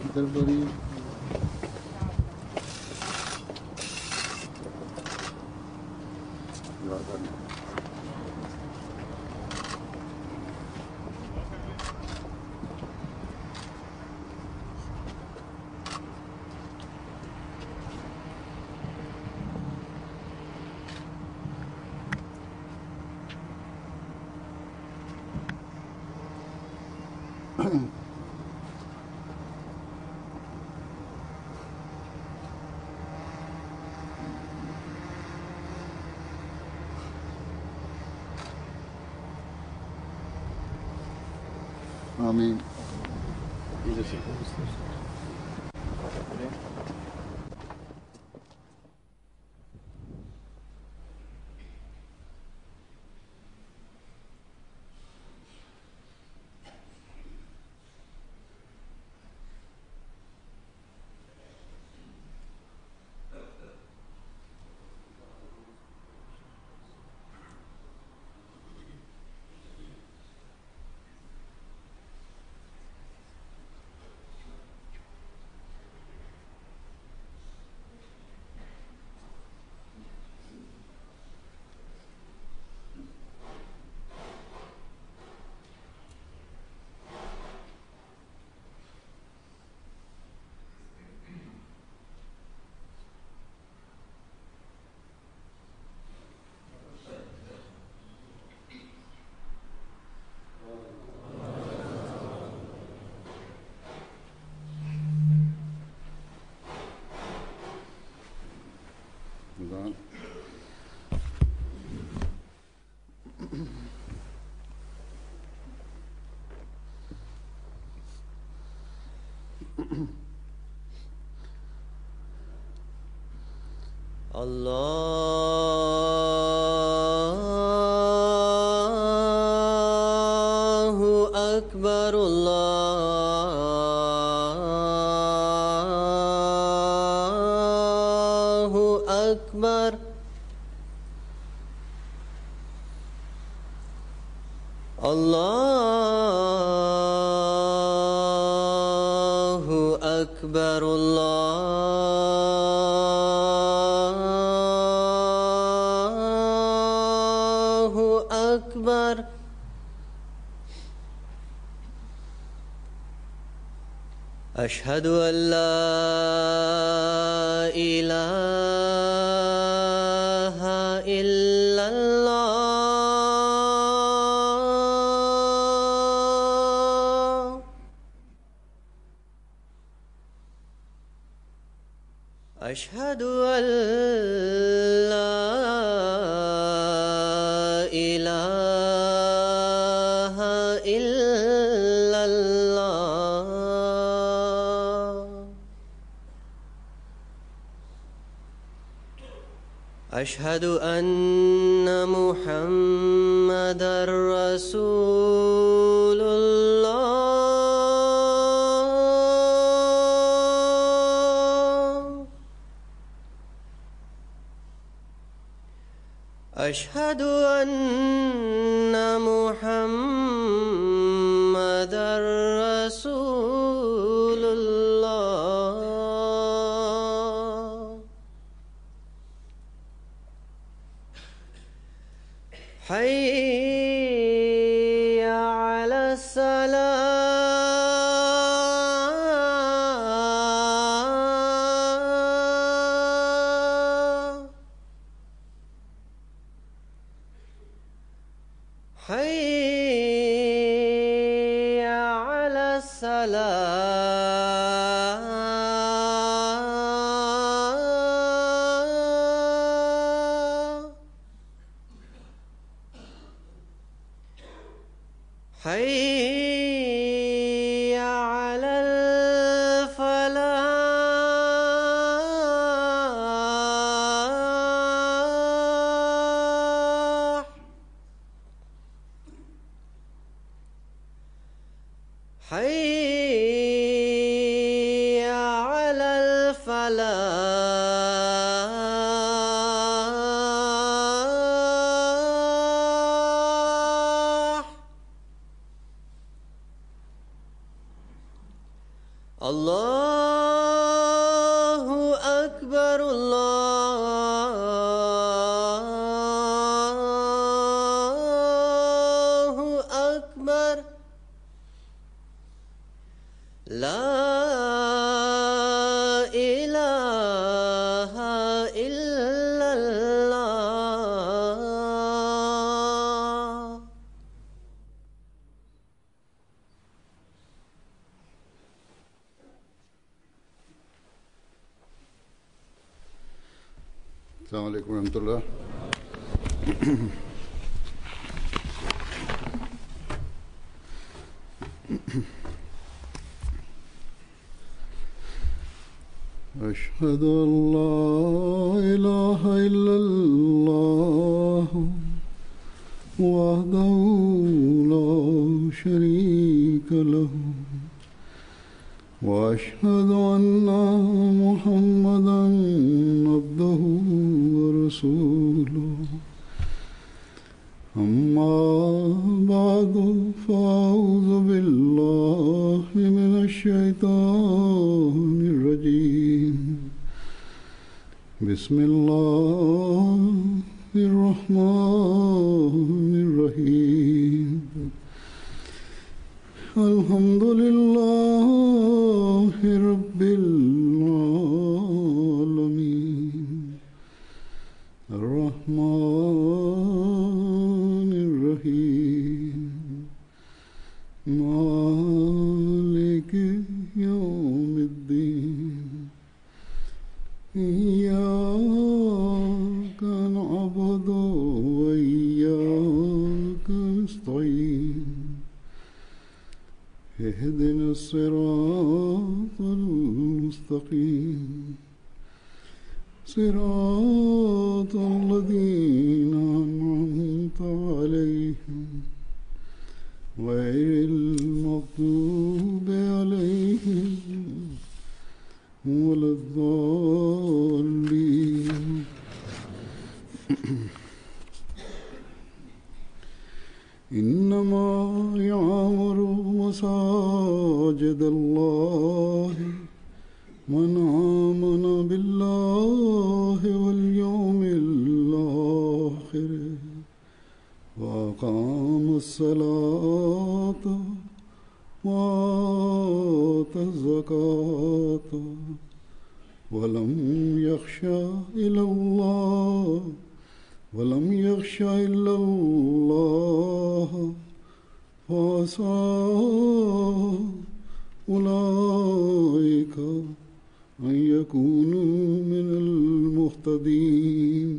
की तरफ हो रही है? आमीन। Allahu Akbar, Allahu Akbar. Allahu Akbar, Allahu Akbar. Ashhadu an la ilaha illallah. أشهد أن لا إله إلا الله. أشهد أن محمدًا رسول الله. أشهد أن محمدًا رسول الله. حي على الصلاة. حي على الصلاة. حي على الفلاح. حي على الفلاح. الله أكبر الله أكبر لا إله إلا الله. السلام عليكم ورحمة الله. أشهد أن لا إله إلا الله وحده لا شريك له وأشهد أن محمدا عبده ورسوله أما بعد فأعوذ بالله من الشيطان الرجيم بسم الله الرحمن الرحيم الحمد لله رب العالمين الرحمن الرحيم مالك يوم الدين إياك نعبد وإياك نستعين اهدنا الصراط المستقيم صراط الذين أنعمت عليهم غير المغضوب عليهم ولا الضالين. إنما يعمر مساجد الله من آمن بالله واليوم الآخر وأقام الصلاة وآتى الزكاة ولم يخش إلا الله فعسى أولئك أن يكونوا من المهتدين.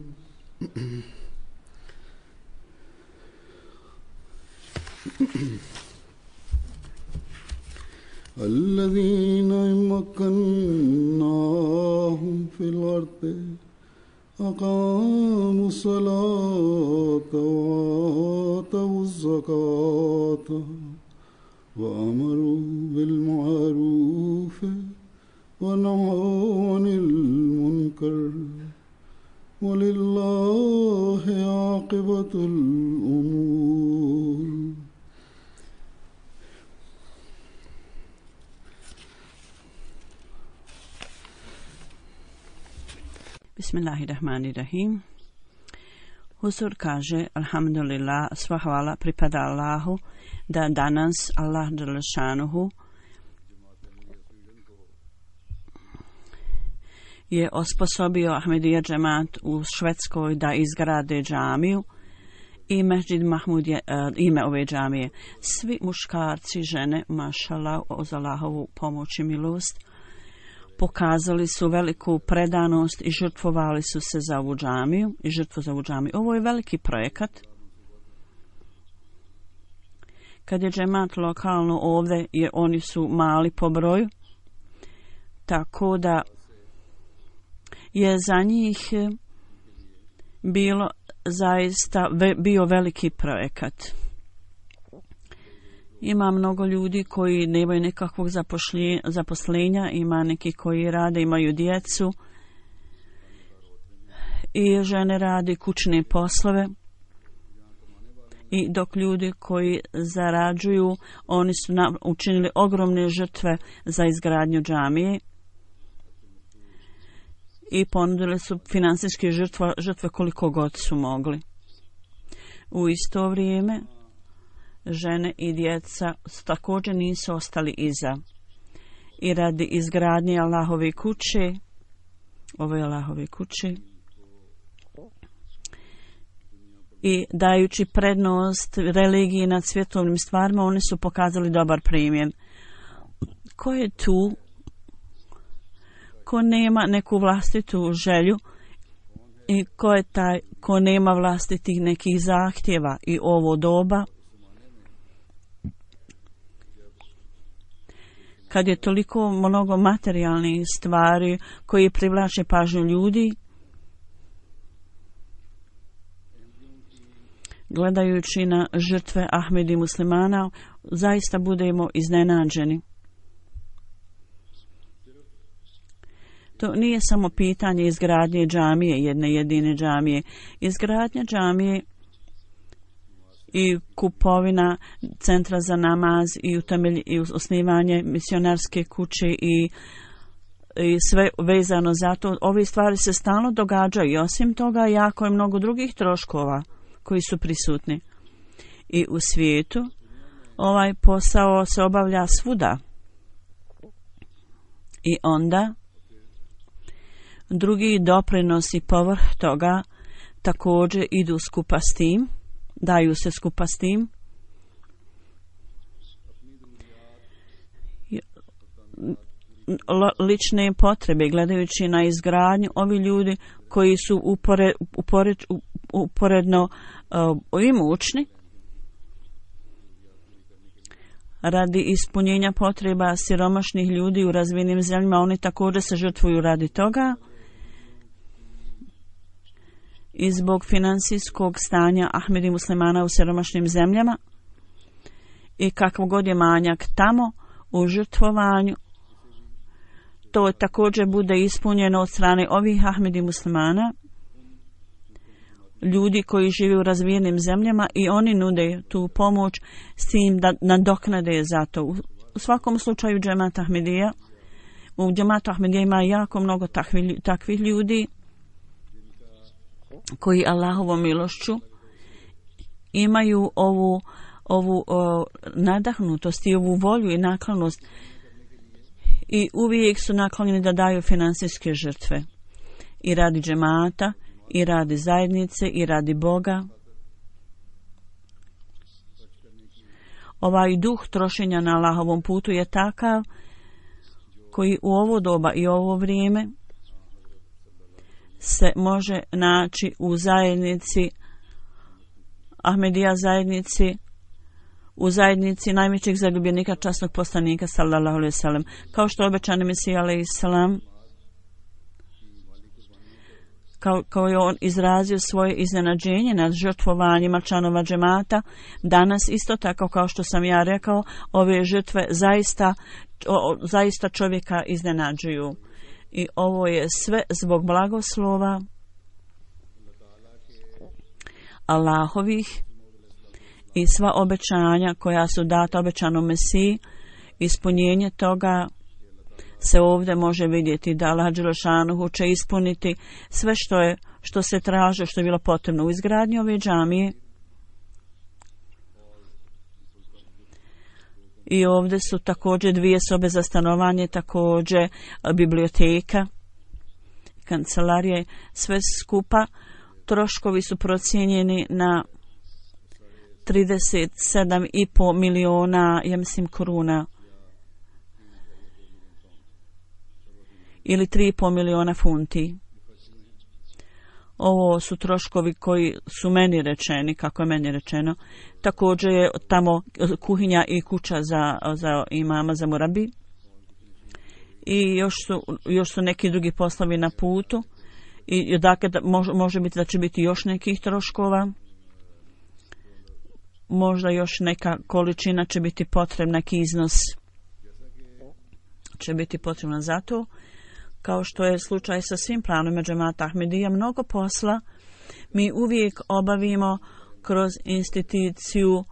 الذين مكناهم في الأرض أقاموا الصلاة وآتوا الزكاة وأمروا بالمعروف ونهوا عن المنكر ولله عاقبة الأمور. Bismillahirrahmanirrahim. Huzur kaže, alhamdulillah, sva hvala pripada Allahu, da danas Allah dželešanuhu je osposobio Ahmedija džemat u Švedskoj da izgrade džamiju i Mesdžid Mahmud je ime ove džamije. Svi muškarci, žene, mašallah, uz Allahovu pomoć i milost, pokazali su veliku predanost i žrtvovali su se za ovu džamiju i žrtvu za ovu džamiju. Ovo je veliki projekat. Kad je džemat lokalno ovdje, oni su mali po broju, tako da je za njih bio veliki projekat. Ima mnogo ljudi koji nemaju nekakvog zaposlenja, ima neki koji rade, imaju djecu i žene rade kućne poslove I dok ljudi koji zarađuju, oni su učinili ogromne žrtve za izgradnju džamije i ponudili su finansijske žrtve koliko god su mogli. U isto vrijeme žene i djeca također nisu ostali iza. I radi izgradnje Allahove kuće, ove Allahove kuće, i dajući prednost religiji nad svjetovnim stvarima, oni su pokazali dobar primjer. Ko je tu ko nema neku vlastitu želju i ko je taj ko nema vlastitih nekih zahtjeva i ovo doba kad je toliko mnogo materijalnih stvari koji privlače pažnju ljudi, gledajući na žrtve Ahmedi muslimana, zaista budemo iznenađeni. To nije samo pitanje izgradnje džamije, jedne jedine džamije. Izgradnja džamije i kupovina centra za namaz i osnivanje misionarske kuće i sve vezano za to. Ove stvari se stalno događaju i osim toga jako je mnogo drugih troškova koji su prisutni. I u svijetu ovaj posao se obavlja svuda. I onda drugi doprinosi povrh toga također idu skupa s tim, daju se skupa s tim. Lične potrebe, gledajući na izgradnju, ovi ljudi koji su uporedno imućni, radi ispunjenja potreba siromašnih ljudi u razvijenim zemljama, oni također se žrtvuju radi toga. I zbog financijskog stanja Ahmedi muslimana u siromašnim zemljama i kakav god je manjak tamo u žrtvovanju, to također bude ispunjeno od strane ovih Ahmedi muslimana, ljudi koji žive u razvijenim zemljama, i oni nude tu pomoć s tim da nadoknade za to. U svakom slučaju džemat Ahmedija, u džematu Ahmedija ima jako mnogo takvih ljudi koji Allahovom milošću imaju ovu nadahnutost i ovu volju i naklonost i uvijek su naklonjeni da daju financijske žrtve i radi džemata i radi zajednice i radi Boga. Ovaj duh trošenja na Allahovom putu je takav koji u ovo doba i ovo vrijeme se može naći u zajednici Ahmedija zajednici, u zajednici najvećeg zaljubljenika časnog poslanika sallallahu alejhi ve sellem, kao što obećani Mesija alejhi selam, kao je on izrazio svoje iznenađenje nad žrtvovanjima članova džemata. Danas isto tako, kao što sam ja rekao, ove žrtve zaista čovjeka iznenađuju. I ovo je sve zbog blagoslova Allahovih i sva obećanja koja su data obećanom Mesiji. Ispunjenje toga se ovdje može vidjeti da Allah dželešanuhu će ispuniti sve što se traži, što je bilo potrebno u izgradnji ove džamije. I ovdje su također 2 sobe za stanovanje, također biblioteka, kancelarije, sve skupa. Troškovi su procijenjeni na 37,5 miliona, ja mislim, koruna. Ili 3,5 miliona funti. Ovo su troškovi koji su meni rečeni, kako je meni rečeno. Također je tamo kuhinja i kuća za imama, za murabi. I još su neki drugi poslovi na putu. I dakle, može biti da će biti još nekih troškova. Možda još neka količina će biti potrebna, neki iznos će biti potrebna za to. Kao što je slučaj sa svim planovima džemata Ahmedija, mnogo posla mi uvijek obavimo kroz instituciju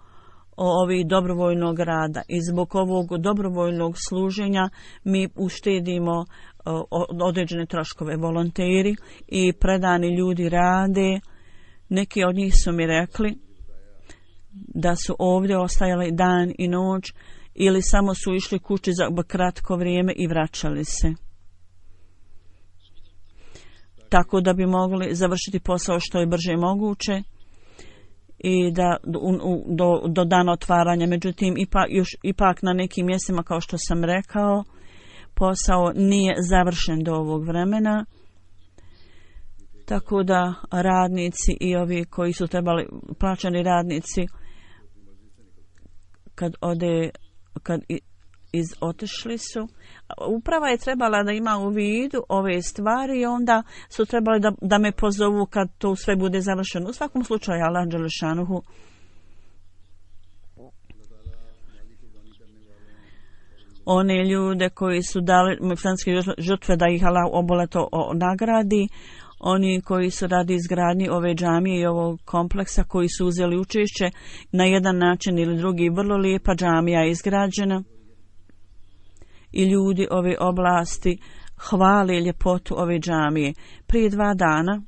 ovih dobrovoljnog rada. I zbog ovog dobrovoljnog služenja mi uštedimo određene troškove. Volonteri i predani ljudi rade. Neki od njih su mi rekli da su ovdje ostajali dan i noć ili samo su išli kući za kratko vrijeme i vraćali se. Tako da bi mogli završiti posao što je brže moguće i da do dana otvaranja. Međutim, ipak na nekim mjestima, kao što sam rekao, posao nije završen do ovog vremena. Tako da radnici i ovi koji su trebali, plaćani radnici, kad otišli su, uprava je trebala da ima u vidu ove stvari i onda su trebali da me pozovu kad to sve bude završeno. U svakom slučaju, Allah dželle šanuhu one ljude koji su dali financijske žrtve da ih Allah oboleto nagradi, oni koji su radi izgradnji ove džamije i ovog kompleksa, koji su uzeli učešće na jedan način ili drugi. Vrlo lijepa džamija je izgrađena i ljudi ove oblasti hvale ljepotu ove džamije. Prije 2 dana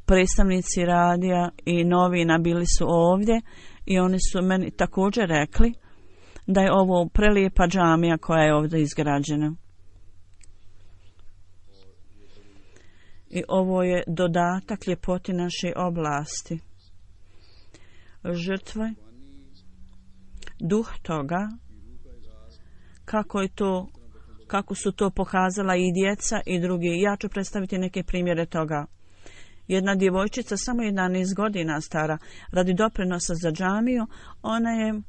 predstavnici radija i novina bili su ovdje i oni su meni također rekli da je ovo prelijepa džamija koja je ovdje izgrađena. I ovo je dodatak ljepoti naše oblasti. Žrtve, duh toga, kako su to pokazala i djeca i drugi. Ja ću predstaviti neke primjere toga. Jedna djevojčica, samo 11 godina stara, radi doprinosa za džamiju, ona je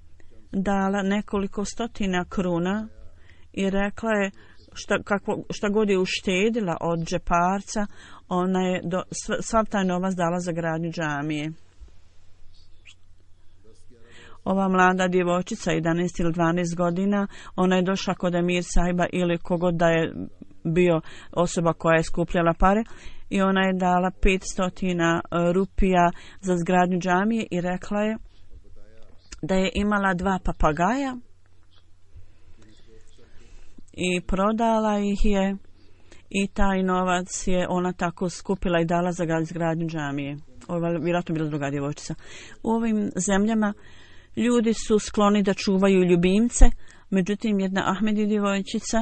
dala nekoliko stotina kruna i rekla je šta god je uštedila od džeparca, ona je sav taj novac dala za gradnju džamije. Ova mlada djevojčica, 11 ili 12 godina, ona je došla kod Emir sahiba ili kogod da je bio osoba koja je skupljala pare i ona je dala 500 rupija za zgradnju džamije i rekla je da je imala 2 papagaja i prodala ih je i taj novac je ona tako skupila i dala za izgradnju džamije. Ovo je vjerojatno bila druga djevojčica. U ovim zemljama ljudi su skloni da čuvaju ljubimce, međutim jedna Ahmedi djevojčica,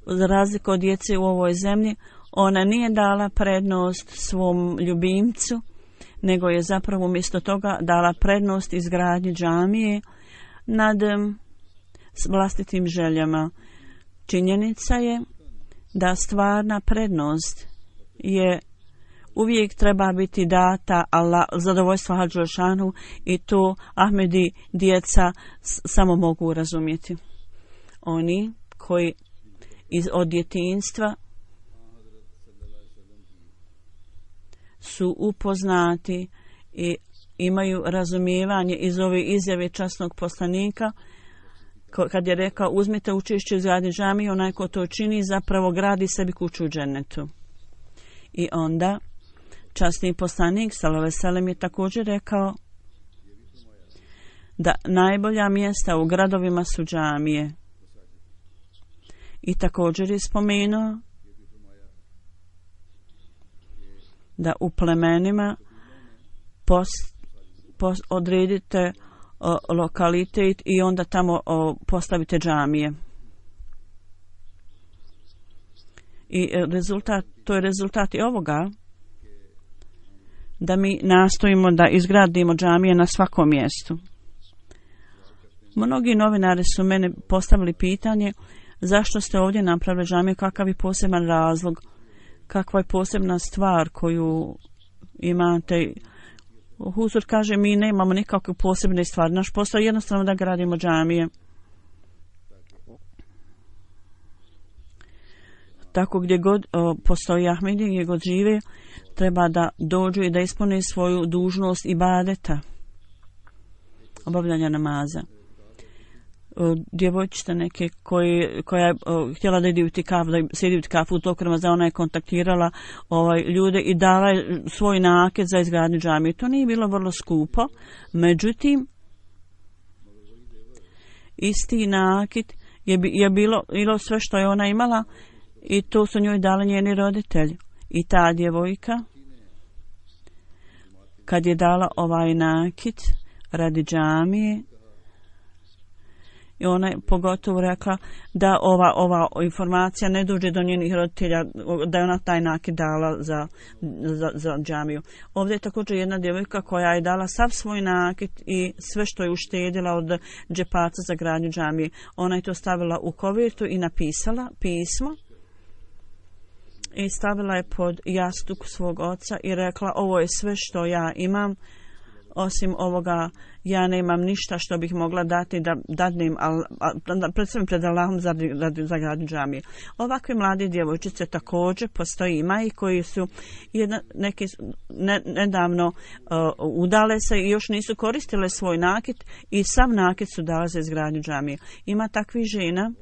za razliku od djece u ovoj zemlji, ona nije dala prednost svom ljubimcu, nego je zapravo umjesto toga dala prednost izgradnji džamije nad vlastitim željama. Činjenica je da stvarna prednost je uvijek treba biti data zadovoljstva Hadžu Šanu i to Ahmedi djeca samo mogu razumjeti. Oni koji od djetinjstva su upoznati i imaju razumijevanje iz ove izjave časnog poslanika kad je rekao uzmite učešće u izgradnji džamije, onaj ko to čini zapravo gradi sebi kuću u džennetu. I onda časni poslanik sallallahu alejhi ve sellem je također rekao da najbolja mjesta u gradovima su džamije. I također je spomenuo da u plemenima odredite lokalitet i onda tamo postavite džamije. I to je rezultat i ovoga da mi nastojimo da izgradimo džamije na svakom mjestu. Mnogi novinari su mene postavili pitanje zašto ste ovdje napravili džamiju, kakav je poseban razlog, kakva je posebna stvar koju imate. Huzur kaže mi nemamo nikakve posebne stvari, naš posao je jednostavno da gradimo džamije. Tako gdje god postoji Ahmedi, gdje god žive, treba da dođu i da ispune svoju dužnost ibadeta, obavljanja namaza. djevojčice neke koja je htjela da ide u tikafu, da sjedi u tikafu u toku Ramazana, ona je kontaktirala ljude i dala je svoj naket za izgradnju džamije. To nije bilo vrlo skupo, međutim isti nakit je bilo sve što je ona imala i to su njoj dali njeni roditelji. I ta djevojka kad je dala ovaj nakit radi džamije, i ona je pogotovo rekla da ova informacija ne dođe do njenih roditelja, da je ona taj nakit dala za džamiju. Ovdje je također jedna djevojka koja je dala sav svoj nakit i sve što je uštedila od džepaca za gradnju džamije. Ona je to stavila u kovertu i napisala pismo i stavila je pod jastuk svog oca i rekla: ovo je sve što ja imam, osim ovoga ja nemam ništa što bih mogla dati da dadnem pred Allahom za gradnju džamije. Ovakve mlade djevojčice također postoji, ima i koji su neki nedavno udale se i još nisu koristile svoj nakit i sav nakit su dale za izgradnju džamije. Ima takvih žena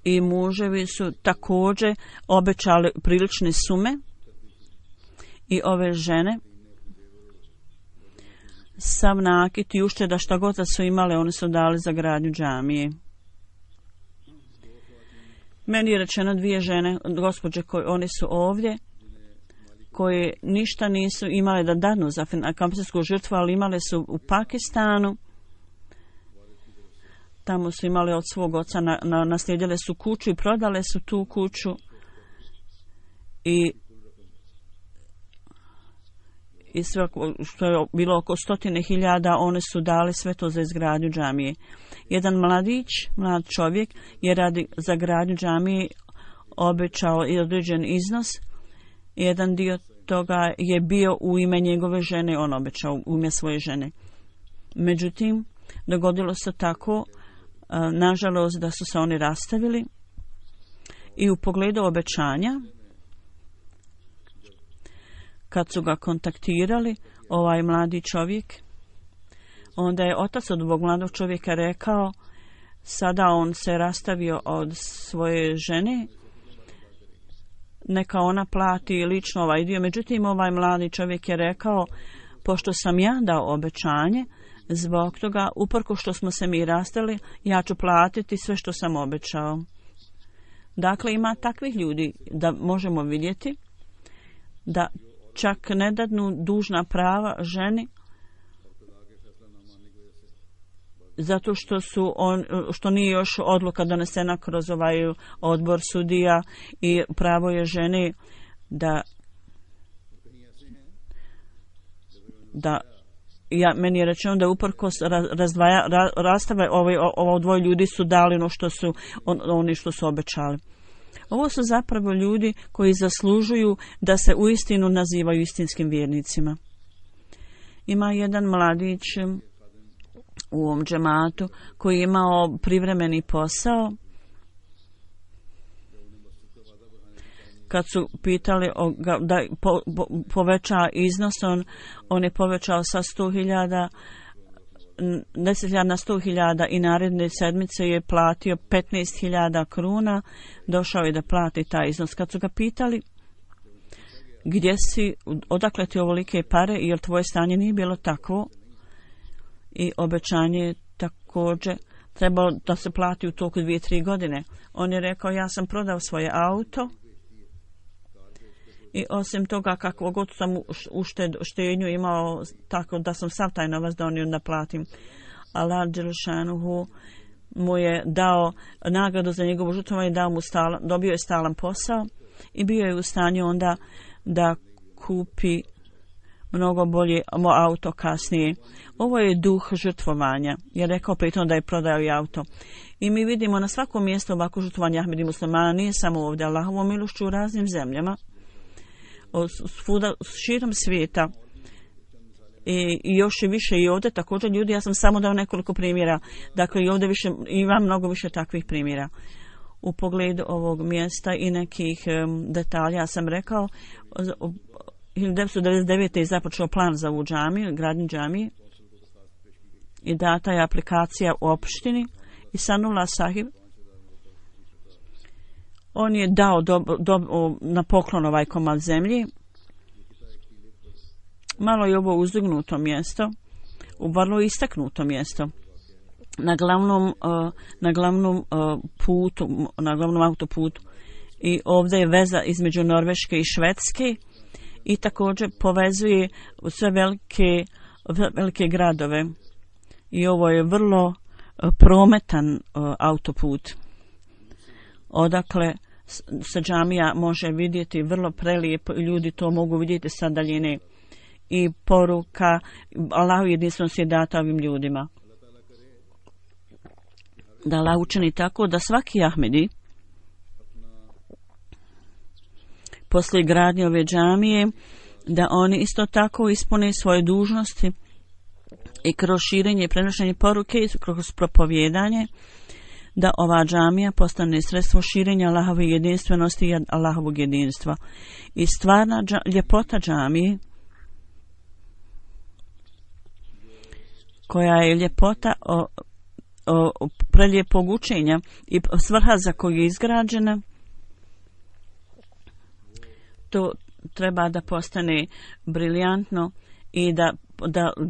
i muževi su također obećali prilične sume i ove žene sav nakit i ušteda šta god da su imale, oni su dali za gradnju džamije. Meni je rečeno dvije žene, gospođe oni su ovdje, koje ništa nisu imale da dadnu za kampijsku žrtvu, ali imale su u Pakistanu. Tamo su imali od svog oca, naslijedile su kuću i prodale su tu kuću i sve što je bilo oko 100.000, one su dali sve to za izgradnju džamije. Jedan mlad čovjek je za gradnju džamije obećao i određen iznos. Jedan dio toga je bio u ime njegove žene, on obećao u ime svoje žene. Međutim, dogodilo se tako, nažalost, da su se oni rastavili i u pogledu obećanja, kad su ga kontaktirali, ovaj mladi čovjek, onda je otac od ovog mladog čovjeka rekao, sada on se rastavio od svoje žene, neka ona plati lično ovaj dio. Međutim, ovaj mladi čovjek je rekao, pošto sam ja dao obećanje, zbog toga, uprko što smo se mi rastali, ja ću platiti sve što sam obećao. Dakle, ima takvih ljudi da možemo vidjeti da čak ne dadnu dužna prava ženi zato što nije još odluka donesena kroz ovaj odbor sudija i pravo je ženi meni je rečeno da uprkos rastave ovo dvoje ljudi su dali ono što su obećali. Ovo su zapravo ljudi koji zaslužuju da se uistinu nazivaju istinskim vjernicima. Ima jedan mladić u ovom džematu koji je imao privremeni posao. Kad su pitali da poveća iznos, on je povećao sa 100.000 10.000 na 100.000 i naredne sedmice je platio 15.000 kruna, došao je da plati taj iznos. Kad su ga pitali gdje si, odakle ti ovolike pare, jer tvoje stanje nije bilo takvo i obećanje je također trebalo da se plati u toku 2-3 godine. On je rekao, ja sam prodao svoje auto i osim toga kakvo god sam štednju imao, tako da sam sav taj novac donio da platim. Allah dželešanuhu mu je dao nagradu za njegovu žrtvovanje, dobio je stalan posao i bio je u stanju onda da kupi mnogo bolje auto kasnije. Ovo je duh žrtvovanja. Je rekao pritom da je prodao i auto. I mi vidimo na svakom mjestu ovako žrtvovanje Ahmedi muslimana, nije samo ovdje. Allahovom milošću u raznim zemljama, širom svijeta i još i više i ovdje također ljudi, ja sam samo dao nekoliko primjera, dakle i ovdje ima mnogo više takvih primjera. U pogledu ovog mjesta i nekih detalja sam rekao, 1999. je započeo plan za ovu džamiju, gradnju džamije i data je aplikacija u opštini i Sanullah Sahib on je dao na poklon ovaj komad zemlji. Malo je ovo uzdignuto mjesto, u vrlo istaknuto mjesto. Na glavnom putu, na glavnom autoputu. I ovdje je veza između Norveške i Švedske i također povezuje sve velike gradove. I ovo je vrlo prometan autoput. Odakle se džamija može vidjeti vrlo prelijepo i ljudi to mogu vidjeti sa daljine. I poruka Allahu jedinstvenosti je data ovim ljudima. Da Allah učini tako da svaki Ahmedi poslije gradnje ove džamije da oni isto tako ispune svoje dužnosti i kroz širenje i prenošenje poruke i kroz propovijedanje da ova džamija postane sredstvo širenja Allahove jedinstvenosti i Allahovog jedinstva. I stvarna ljepota džamije koja je ljepota prelijepog učenja i svrha za koju je izgrađena, to treba da postane briljantno i da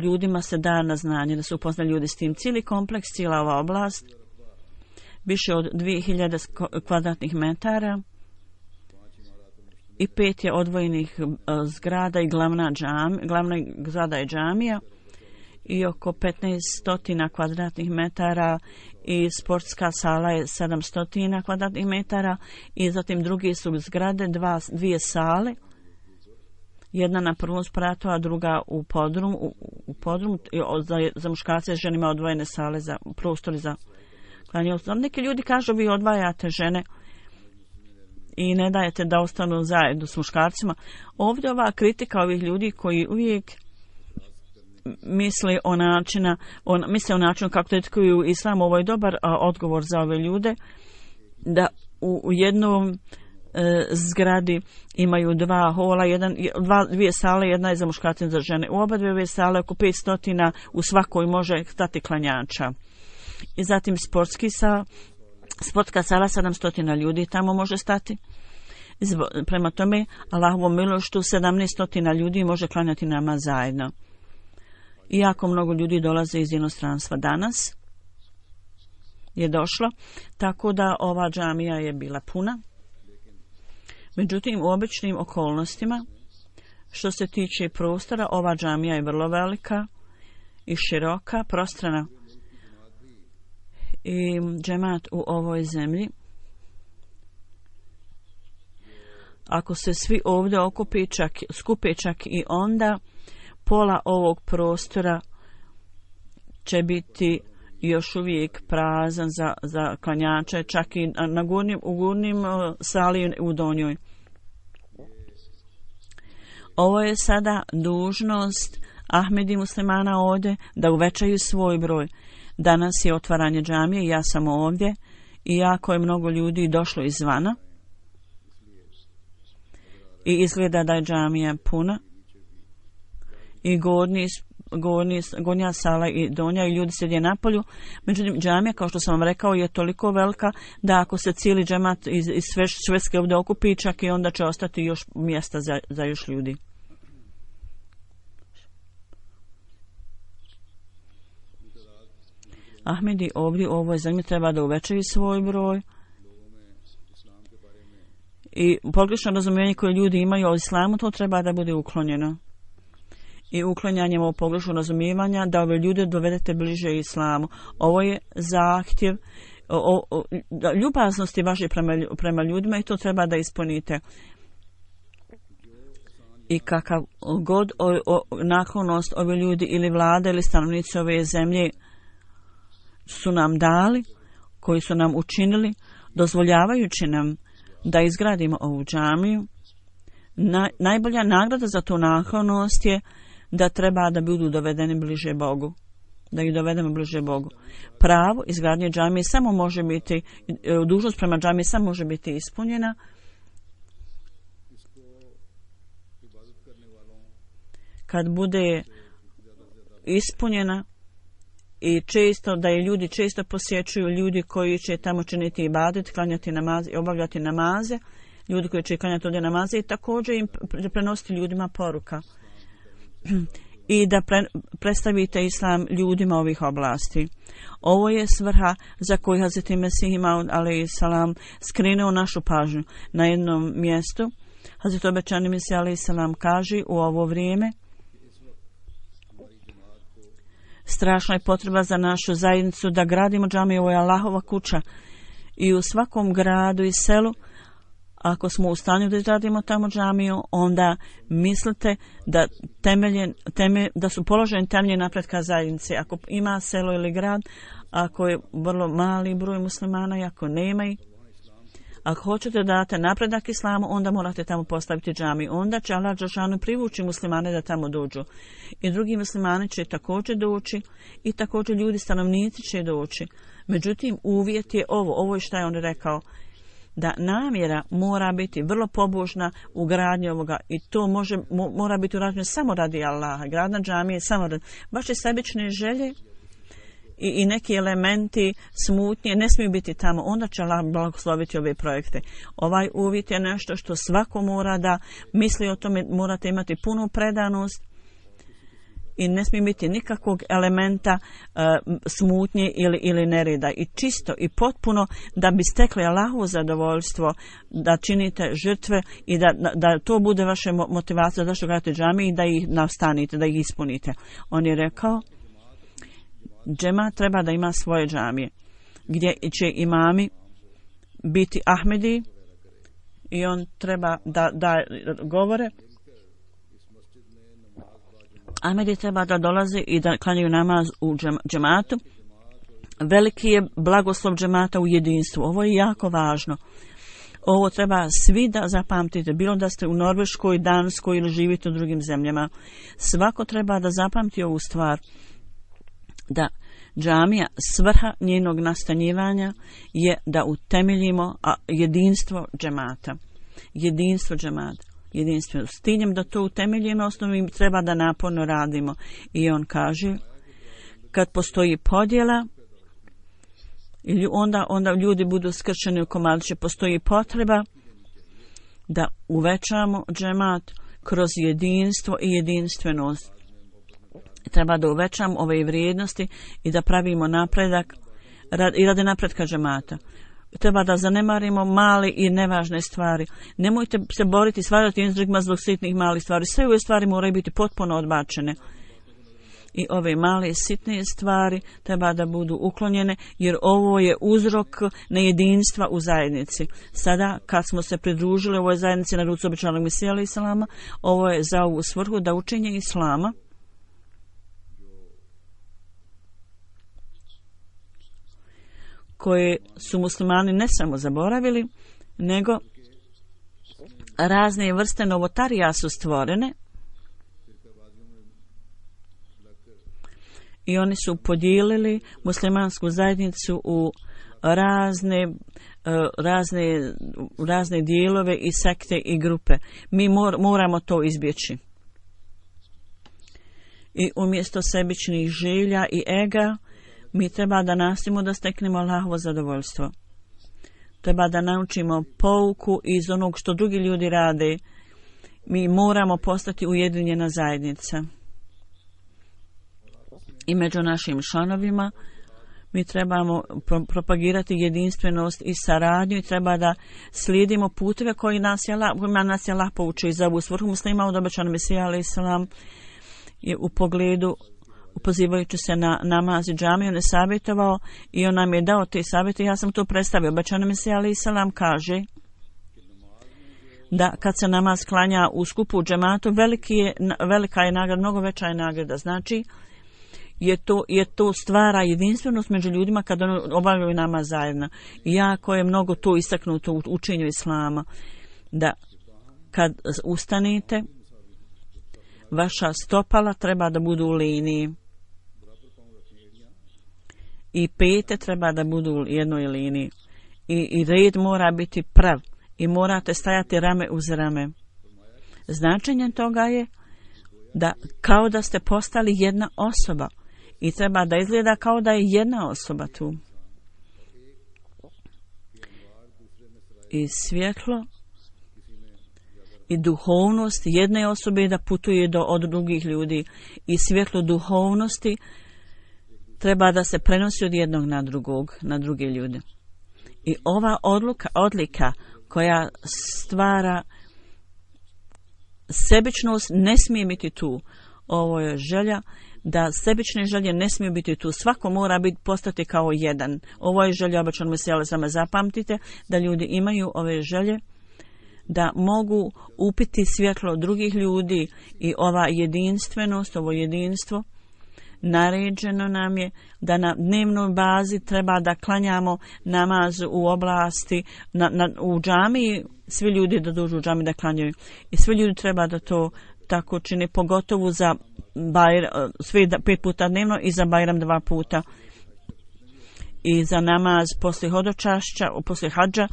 ljudima se da na znanje, da se upozna ljudi s tim. Cijeli kompleks, cijela ova oblast, više od 2000 kvadratnih metara i 5 je odvojenih zgrada i glavna zgrada je džamija i oko 1500 kvadratnih metara i sportska sala je 700 kvadratnih metara i zatim drugi su zgrade, dvije sale, jedna na prvom spratu, a druga u podrumu za muškarce i ženima odvojene sale za prostori za klanjanje. Neki ljudi kažu vi odvajate žene i ne dajete da ostanu zajedno s muškarcima. Ovdje ova kritika ovih ljudi koji uvijek misle o načinu kako etikuju islam, ovo je dobar odgovor za ove ljude, da u jednom zgradi imaju dva hola, dvije sale, jedna je za muškarce i za žene. U oba dvije sale oko 500 u svakoj može stati klanjača. I zatim sportska sala 700 ljudi tamo može stati. Prema tome, Allahovom milošću 1700 ljudi može klanjati namaz zajedno. Iako mnogo ljudi dolaze iz inostranstva danas je došlo, tako da ova džamija je bila puna. Međutim, u običnim okolnostima, što se tiče prostora, ova džamija je vrlo velika i široka, prostrana. I džemat u ovoj zemlji, ako se svi ovdje skupe čak i onda, pola ovog prostora će biti još uvijek prazan za klanjače, čak i u gornjim sali u donjoj. Ovo je sada dužnost Ahmedi muslimana ovdje da uvećaju svoj broj. Danas je otvaranje džamije, ja sam ovdje i jako je mnogo ljudi došlo izvana i izgleda da je džamija puna i gornja sala i donja i ljudi sjede na polju. Međutim, džamija, kao što sam vam rekao, je toliko velika da ako se cijeli džemat iz Švedske ovdje okupi, čak i onda će ostati još mjesta za još ljudi. Ahmedi ovdje u ovoj zemlji treba da uvećaju svoj broj i pogrešno razumijevanje koje ljudi imaju o islamu, to treba da bude uklonjeno. I uklanjanjem ovog pogrešnog razumijevanja da ove ljude dovedete bliže islamu. Ovo je zahtjev ljubaznosti vaše prema ljudima i to treba da ispunite. I kakav god naklonost ove ljudi ili vlade ili stanovnici ove zemlje su nam dali, koji su nam učinili, dozvoljavajući nam da izgradimo ovu džamiju, najbolja nagrada za tu naklonost je da treba da budu dovedeni bliže Bogu. Da ih dovedemo bliže Bogu. Pravo izgradnje džamije samo može biti, dužnost prema džamiji samo može biti ispunjena kad bude ispunjena i često da je ljudi često posjećuju ljudi koji će tamo činiti ibadet, klanjati namaze i obavljati namaze, ljudi koji će klanjati ovdje namaze i također im prenositi ljudima poruka i da predstavite islam ljudima ovih oblasti. Ovo je svrha za koju Hazreti Mesih Maud alejsalam skrenuo našu pažnju. Na jednom mjestu Hazreti obećani Mesih alejsalam kaže u ovo vrijeme strašna je potreba za našu zajednicu da gradimo džamiju, ovo je Allahova kuća i u svakom gradu i selu ako smo u stanju da izradimo tamo džamiju, onda mislite da da su položeni temelji napretka zajednice. Ako ima selo ili grad, ako je vrlo mali broj muslimana i ako nema ih, ako hoćete da date napredak islamu, onda morate tamo postaviti džamiju. Onda će Allah dželešanu privući muslimane da tamo dođu. I drugi muslimani će također doći i također ljudi, stanovnici će doći. Međutim, uvjet je ovo je što je on rekao, da namjera mora biti vrlo pobožna u gradnji ovoga i to mora biti urađeno samo radi Allaha. Gradna džamije samo radi vaše sebične želje i neki elementi smutnje ne smiju biti tamo. Onda će Allah blagosloviti ove projekte. Ovaj uvjet je nešto što svako mora da misli o tome, morate imati punu predanost i ne smije biti nikakvog elementa smutnje ili nereda. I čisto i potpuno da bi stekli Allahovo zadovoljstvo, da činite žrtve i da to bude vaša motivacija da što gradite džamije i da ih nastanite, da ih ispunite. On je rekao, džema treba da ima svoje džamije, gdje će imami biti Ahmedi i on treba da govore. Ahmedi treba da dolaze i da klanjaju namaz u džematu. Veliki je blagoslov džemata u jedinstvu. Ovo je jako važno. Ovo treba svi da zapamtite, bilo da ste u Norveškoj, Danskoj ili živite u drugim zemljama. Svako treba da zapamti ovu stvar, da džamija, svrha njenog nastanjivanja je da utemeljimo jedinstvo džemata. Jedinstvo džemata. Jedinstvo. S ciljem da to utemeljimo, osnovno treba da naporno radimo. I on kaže, kad postoji podjela, onda ljudi budu skrčeni u komadiće, postoji potreba da uvećamo džemat kroz jedinstvo i jedinstvenost. Treba da uvećamo ove vrijednosti i da pravimo napredak i radi napretka džemata. Treba da zanemarimo male i nevažne stvari. Nemojte se boriti, svađati jednim s drugima zbog sitnih malih stvari. Sve ove stvari moraju biti potpuno odbačene. I ove male sitne stvari treba da budu uklonjene, jer ovo je uzrok nejedinstva u zajednici. Sada, kad smo se pridružili ovoj zajednici na rucu obećanog Mesija alejselama, ovo je za ovu svrhu da učenje islama koje su muslimani ne samo zaboravili, nego razne vrste novotarija su stvorene i oni su podijelili muslimansku zajednicu u razne dijelove i sekte i grupe. Mi moramo to izbjeći. I umjesto sebičnih želja i ega, mi treba da nastojimo da steknemo Allahovo zadovoljstvo. Treba da naučimo pouku iz onog što drugi ljudi rade. Mi moramo postati ujedinjena zajednica. I među našim članovima mi trebamo propagirati jedinstvenost i saradnju i treba da slijedimo puteve kojima nas je Allah poučio. I za ovu svrhu muslima od obećanog Mesija alejselam je u pogledu pozivajući se na namaz i džamiju, on je savjetovao i on nam je dao te savjete. Ja sam to predstavio. Obećani Mesija alejselam kaže da kad se namaz klanja u skupu u džematu, velika je nagrada, mnogo veća je nagrada. Znači, je to stvara jedinstvenost među ljudima kada obavljaju namaz zajedno. I jako je mnogo to istaknuto u učenju islama, da kad ustanete, vaša stopala treba da budu u liniji i pete treba da budu u jednoj liniji i red mora biti prav i morate stajati rame uz rame. Značenje toga je da kao da ste postali jedna osoba i treba da izgleda kao da je jedna osoba tu. I svjetlo i duhovnost jedne osobe da putuje od drugih ljudi i svjetlo duhovnosti treba da se prenosi od jednog na druge ljude. I ova odlika koja stvara sebičnost ne smije biti tu. Ovo je želja da sebične želje ne smiju biti tu. Svako mora postati kao jedan. Ovo je želja obećanog Mesija, samo zapamtite da ljudi imaju ove želje, da mogu upiti svjetlo drugih ljudi i ova jedinstvenost, ovo jedinstvo, naređeno nam je da na dnevnoj bazi treba da klanjamo namaz u oblasti, u džamiji, svi ljudi da dođu u džamiju da klanjaju. I svi ljudi treba da to tako čine, pogotovo za sve 5 puta dnevno i za Bajram 2 puta. I za namaz poslije hodočašća, poslije hadža.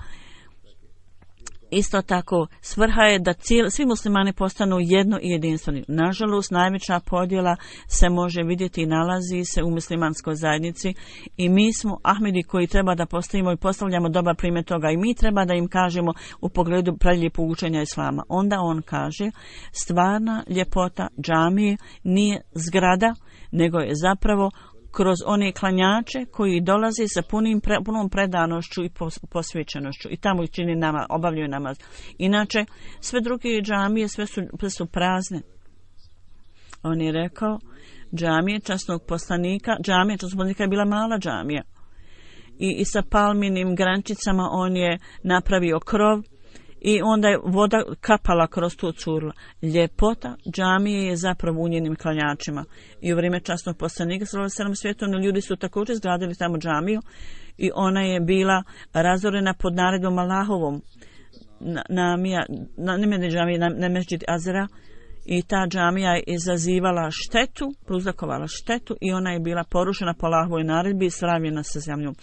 Isto tako, svrha je da svi muslimani postanu jedno i jedinstveni. Nažalost, najveća podjela se može vidjeti i nalazi se u muslimanskoj zajednici i mi smo Ahmedi koji treba da postavimo i postavljamo dobar primjer toga i mi treba da im kažemo u pogledu prelijepog učenja islama. Onda on kaže, stvarna ljepota džamije nije zgrada, nego je zapravo kroz one klanjače koji dolaze sa punom predanošću i posvećenošću i tamo čini obavljaju namaz. Inače, sve druge džamije sve su prazne. On je rekao, džamija časnog poslanika je bila mala džamija. I sa palminim grančicama on je napravio krov i onda je voda kapala kroz tu curla. Ljepota džamije je zapravo u njenim klanjačima. I u vrijeme časnog poslanika svjetovni ljudi su također zgradili tamo džamiju i ona je bila razorena pod naredbom Allahovom na Mesdžid Azra i ta džamija je izazivala štetu, prouzrokovala štetu i ona je bila porušena po Allahovoj naredbi i sravnjena sa zemljom.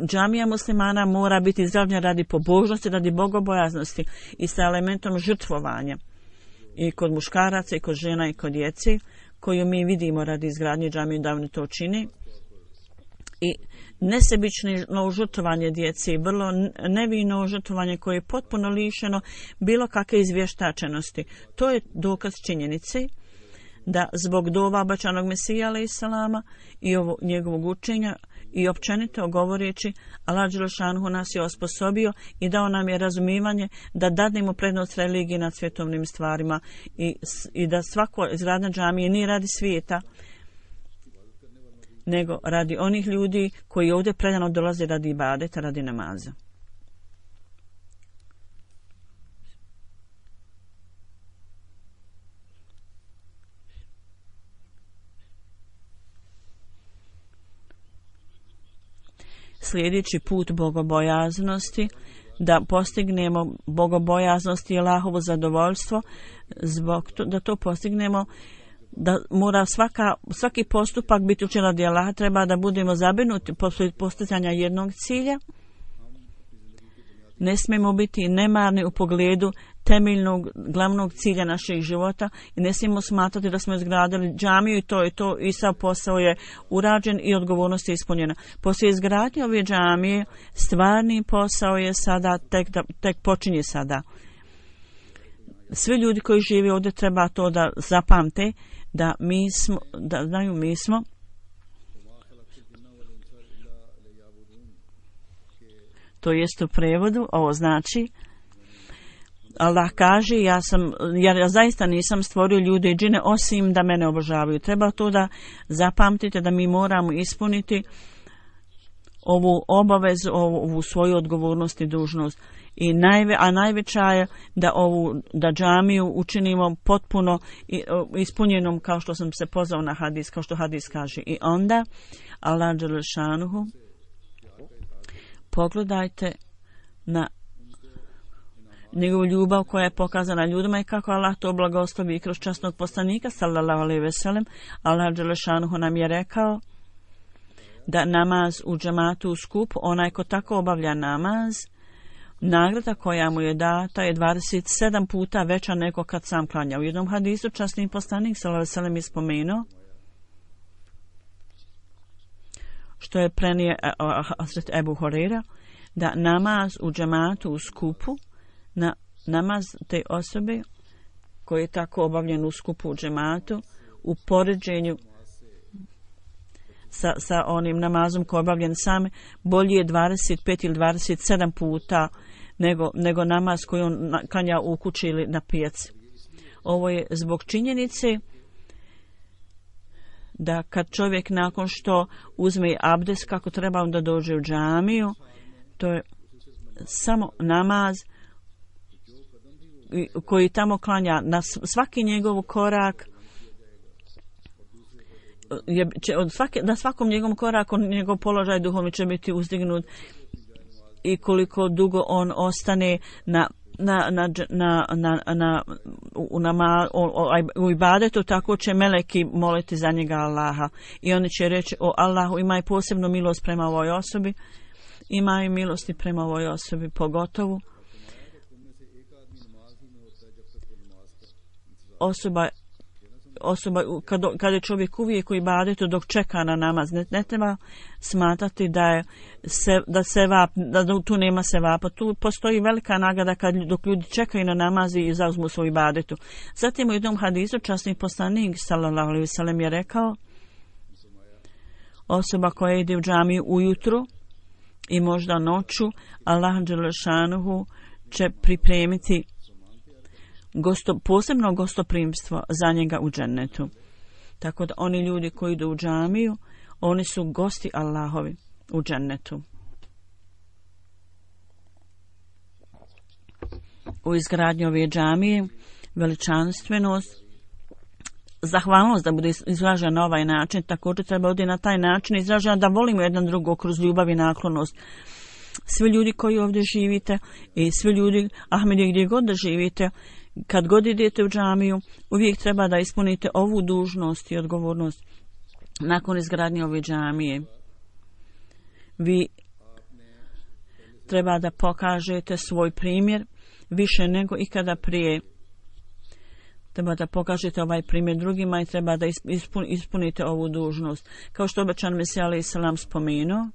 Džamija muslimana mora biti izgradnja radi pobožnosti, radi bogobojaznosti i sa elementom žrtvovanja. I kod muškaraca, i kod žena, i kod djece, koju mi vidimo radi izgradnje džamije, davno to čini. I nesebično žrtvovanje djece, vrlo nevino žrtvovanje koje je potpuno lišeno bilo kakve izvještačenosti. To je dokaz činjenice da zbog dova obećanog Mesija alejselama i njegovog učenja i općenito govoreći, Allah dželešanu nas je osposobio i dao nam je razumijevanje da dadnemo prednost religiji nad svjetovnim stvarima i da svako izgradnja džamije nije radi svijeta, nego radi onih ljudi koji ovdje predano dolaze radi ibadeta, radi namaza. Sljedeći put bogobojaznosti, da postignemo bogobojaznost i Allahovo zadovoljstvo, da to postignemo, da mora svaki postupak biti učinjen radi Allaha, treba da budemo zabrinuti postizanja jednog cilja. Ne smijemo biti nemarni u pogledu temeljnog glavnog cilja našeg života i ne smijemo smatrati da smo izgradili džamiju i to je to i sav posao je urađen i odgovornost je ispunjena. Poslije izgradnje ove džamije stvarni posao je sada tek počinje sada. Svi ljudi koji žive ovdje treba to da zapamte da znaju mi smo to jest u prevodu, ovo znači Allah kaže ja zaista nisam stvorio ljude i džine osim da mene obožavaju. Treba to da zapamtite da mi moramo ispuniti ovu obavezu, ovu svoju odgovornost i dužnost. A najveća je da džamiju učinimo potpuno ispunjenom kao što sam se pozvao na hadis, kao što hadis kaže. I onda Allah dželešanuhu, pogledajte na njegovu ljubav koja je pokazana ljudima i kako Allah to blagoslovi kroz časnog poslanika sallallahu alejhi ve sellem. Allah dželešanuhu nam je rekao da namaz u džematu u skupu, onaj ko tako obavlja namaz, nagrada koja mu je data je 27 puta veća nego kad sam klanja. U jednom hadisu časni poslanik sallallahu alejhi ve sellem je spomenuo što je prenio Hazret Ebu Horeira, da namaz u džematu u skupu, namaz te osobe koji je tako obavljen u skupu u džematu, u poređenju sa onim namazom koji je obavljen sam, bolji je 25 ili 27 puta nego namaz koji on klanja u kući ili na pijaci. Ovo je zbog činjenice da kad čovjek nakon što uzme abdest kako treba onda dođe u džamiju, to je samo namaz koji tamo klanja na svaki njegov korak, na svakom njegovom koraku njegov položaj duhovni će biti uzdignut i koliko dugo on ostane u ibadetu, tako će meleki moliti za njega Allaha i oni će reći: o Allahu, imaj posebnu milost prema ovoj osobi, imaj milosti prema ovoj osobi pogotovo. Osoba kada je čovjek uvijek u ibadetu dok čeka na namaz, ne treba smatrati da tu nema sevapa. Tu postoji velika nagrada dok ljudi čekaju na namaz i zauzmu svoj ibadetu. Zatim u jednom hadisu časni poslanik sallallahu alejhi ve sellem je rekao: osoba koja ide u džamiju ujutro i možda noću, Allah dželle šanuhu će pripremiti posebno gostoprimstvo za njega u džennetu. Tako da oni ljudi koji idu u džamiju, oni su gosti Allahovi u džennetu. U izgradnji ove džamije veličanstvenost, zahvalnost da bude izražena na ovaj način, također treba ovdje na taj način izražena da volimo jedan drugog kroz ljubav i naklonost. Svi ljudi koji ovdje živite i svi ljudi Ahmedi gdje god da živite, kad god idete u džamiju, uvijek treba da ispunite ovu dužnost i odgovornost. Nakon izgradnje ove džamije, vi treba da pokažete svoj primjer više nego ikada prije. Treba da pokažete ovaj primjer drugima i treba da ispunite ovu dužnost. Kao što obećan Mesija alejhi selam spomenuo,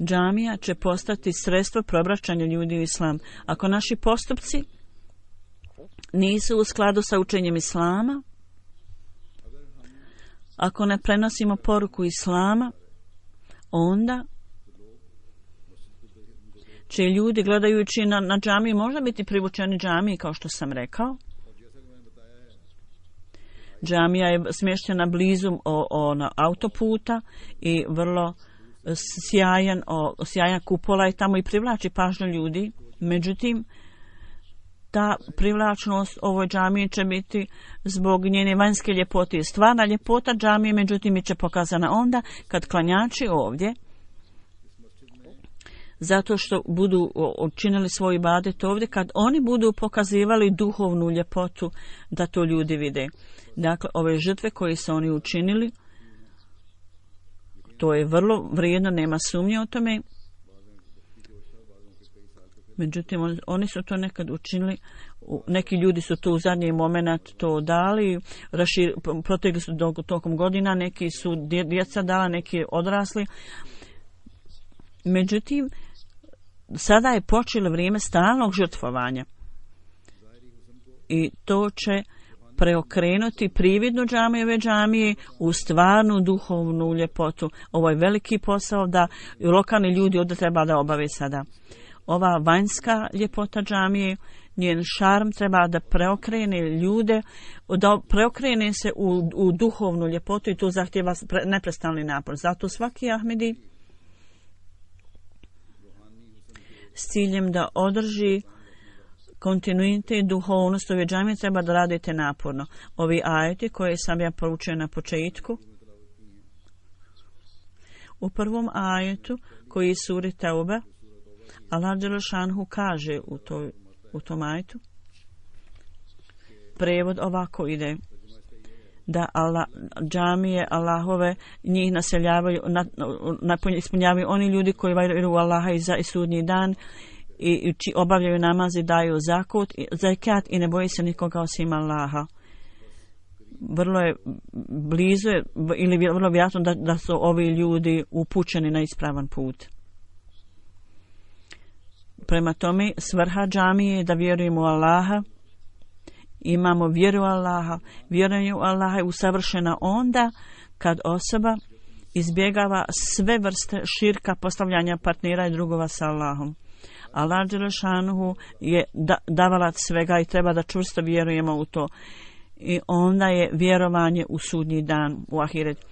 džamija će postati sredstvo preobraćanja ljudi u islam. Ako naši postupci nisu u skladu sa učenjem islama, ako ne prenosimo poruku islama, onda će ljudi gledajući na džamiju možda biti privučeni džamiji, kao što sam rekao. Džamija je smještena blizu autoputa i vrlo sjajan kupola i tamo i privlači pažnju ljudi. Međutim, ta privlačnost ovoj džamiji će biti zbog njene vanjske ljepote. Stvarna ljepota džamije, međutim, je će pokazana onda kad klanjači ovdje, zato što budu učinili svoj ibadet ovdje, kad oni budu pokazivali duhovnu ljepotu, da to ljudi vide. Dakle, ove žrtve koje su oni učinili, to je vrlo vrijedno, nema sumnje o tome. Međutim, oni su to nekad učinili, neki ljudi su to u zadnji moment to dali, protegli su tokom godina, neki su djeca dala, neki odrasli. Međutim, sada je počelo vrijeme stalnog žrtvovanja i to će preokrenuti prividnu džamiju džamije u stvarnu duhovnu ljepotu. Ovo je veliki posao da lokalni ljudi ovdje treba da obave sada. Ova vanjska ljepota džamije, njen šarm treba da preokrene ljude, da preokrene se u duhovnu ljepotu i to zahtjeva neprestalni napor. Zato svaki Ahmedi s ciljem da održi kontinuitet duhovnosti ove džamije treba da radite naporno. Ovi ajeti koje sam ja proučio na početku, u prvom ajetu koji je suri Teube, Allah dželle šanhu kaže u tom ajetu, prevod ovako ide, da džamije Allahove njih naseljavaju, ispunjavaju oni ljudi koji vjeruju u Allaha i sudnji dan i obavljaju namaz i daju zakat i ne boje se nikoga osim Allaha. vrlo je blizu ili vrlo vjerojatno da su ovi ljudi upućeni na ispravan put. Prema tome, svrha džamije je da vjerujemo u Allaha, imamo vjeru u Allaha. Vjerovanje u Allaha je usavršena onda kad osoba izbjegava sve vrste širka, postavljanja partnera i drugova sa Allahom. Allah dželešanuhu je davalac svega i treba da čvrsto vjerujemo u to. I onda je vjerovanje u sudnji dan, u ahiret.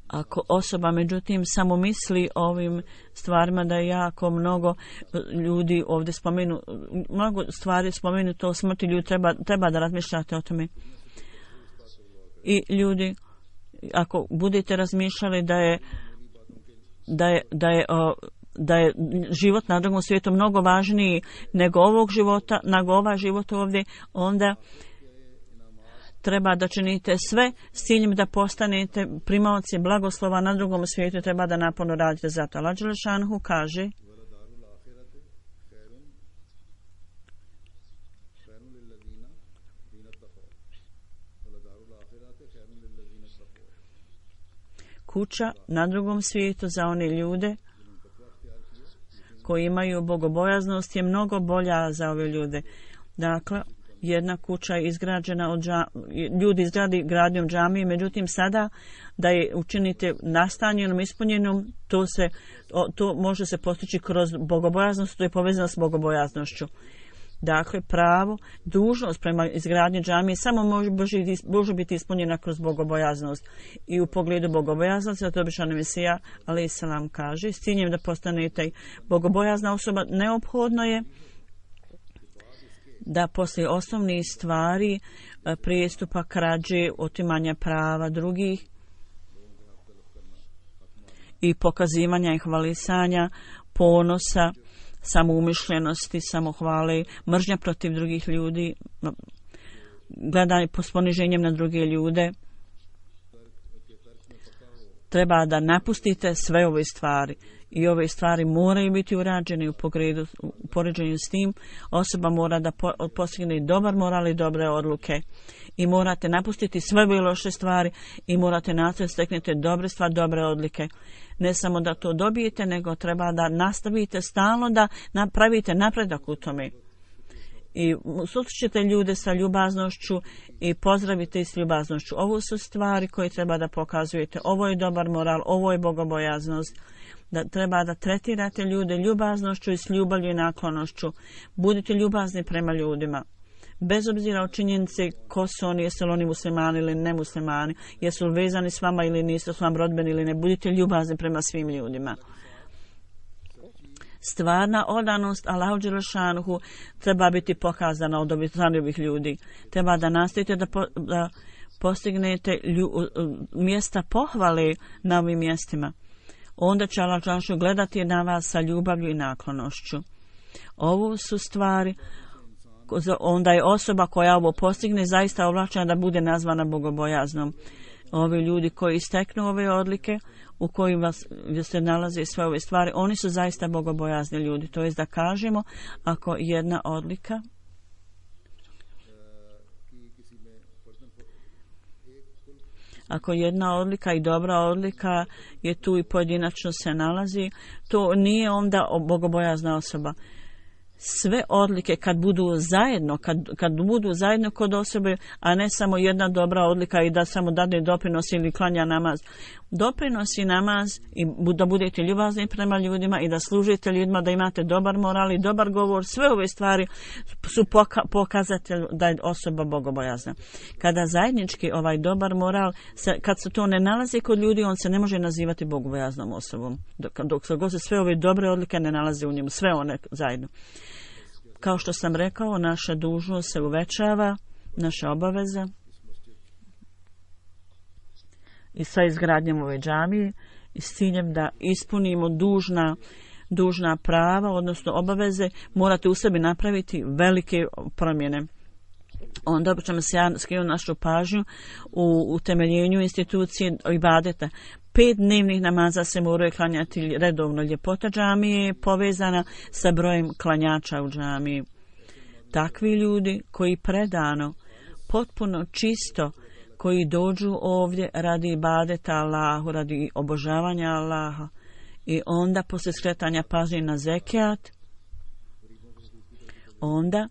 Ako osoba međutim samo misli o ovim stvarima, da je jako mnogo ljudi ovdje spomenu, mnogo stvari spomenu to smrti, ljudi treba da razmišljate o tome. I ljudi, ako budete razmišljali da je život na drugom svijetu mnogo važniji nego ovog života, nego ovaj život ovdje, onda treba da činite sve s ciljem da postanete primaoci blagoslova na drugom svijetu, treba da naporno radite za to. Allah dželešanuhu kaže: kuća na drugom svijetu za one ljude koji imaju bogobojaznost je mnogo bolja za ove ljude. Dakle, jedna kuća je izgrađena ljudi izgradi gradnjom džamije, međutim sada da je učinite nastanjenom, ispunjenom, to može se postići kroz bogobojaznost, to je povezano s bogobojaznošću. Dakle, pravo, dužnost prema izgradnji džamije samo može biti ispunjena kroz bogobojaznost. I u pogledu bogobojaznosti, zato običan Mesija alejhi selam kaže, s ciljem da postanete bogobojazna osoba, neophodno je da poslije osnovnih stvari, prijestupa, krađe, otimanja prava drugih i pokazivanja i hvalisanja, ponosa, samoumišljenosti, samohvale, mržnja protiv drugih ljudi, gledanje s poniženjem na druge ljude, treba da napustite sve ove stvari. I ove stvari moraju biti urađene u poređenju s tim. Osoba mora da postigne dobar moral i dobre odluke. I morate napustiti sve ove loše stvari i morate nastaviti steknete dobre stvari, dobre odlike. Ne samo da to dobijete, nego treba da nastavite stalno da napravite napredak u tome. I susrećete ljude sa ljubaznošću i pozdravite ih s ljubaznošću. Ovo su stvari koje treba da pokazujete. Ovo je dobar moral, ovo je bogobojaznost. Da treba da tretirate ljude ljubaznošću i s ljubavlju i naklonošću. Budite ljubazni prema ljudima. Bez obzira o činjenici ko su oni, jesu li oni muslimani ili nemuslimani, jesu li vezani s vama ili nisu s vam rodbeni ili ne, budite ljubazni prema svim ljudima. Stvarna odanost Allahu dželešanuhu treba biti pokazana od ovih ljudi. Treba da nastavite da postignete mjesta pohvale na ovim mjestima. Onda će Allah dželešanuhu gledati na vas sa ljubavlju i naklonošću. Ovo su stvari, onda je osoba koja ovo postigne zaista ovlaštena da bude nazvana bogobojaznom. Ovi ljudi koji steknu ove odlike, u kojima se nalaze sve ove stvari, oni su zaista bogobojazni ljudi. To jest da kažemo, ako jedna odlika i dobra odlika je tu i pojedinačno se nalazi, to nije onda bogobojazna osoba. Sve odlike kad budu zajedno kod osobe, a ne samo jedna dobra odlika i da samo dade doprinos ili klanja namaz. Doprinosi namaz i da budete ljubazni prema ljudima i da služite ljudima, da imate dobar moral i dobar govor, sve ove stvari su pokazatelj da je osoba bogobojazna. Kada zajednički ovaj dobar moral, kad se to ne nalazi kod ljudi, on se ne može nazivati bogobojaznom osobom. Dok se sve ove dobre odlike ne nalaze u njemu, sve one zajedno. Kao što sam rekao, naša dužnost se uvećava, naša obaveza i sa izgradnjom ove džamije i s ciljem da ispunimo dužna prava, odnosno obaveze, morate u sebi napraviti velike promjene. Onda ćemo se skrenuti našu pažnju u utemeljenju institucije ibadeta. 5 dnevnih namaza se moraju klanjati redovno. Ljepota džamije je povezana sa brojem klanjača u džamiji. Takvi ljudi koji predano potpuno čisto, koji dođu ovdje radi ibadeta Allahu, radi obožavanja Allaha, i onda poslije skretanja pažnje na zekijat, onda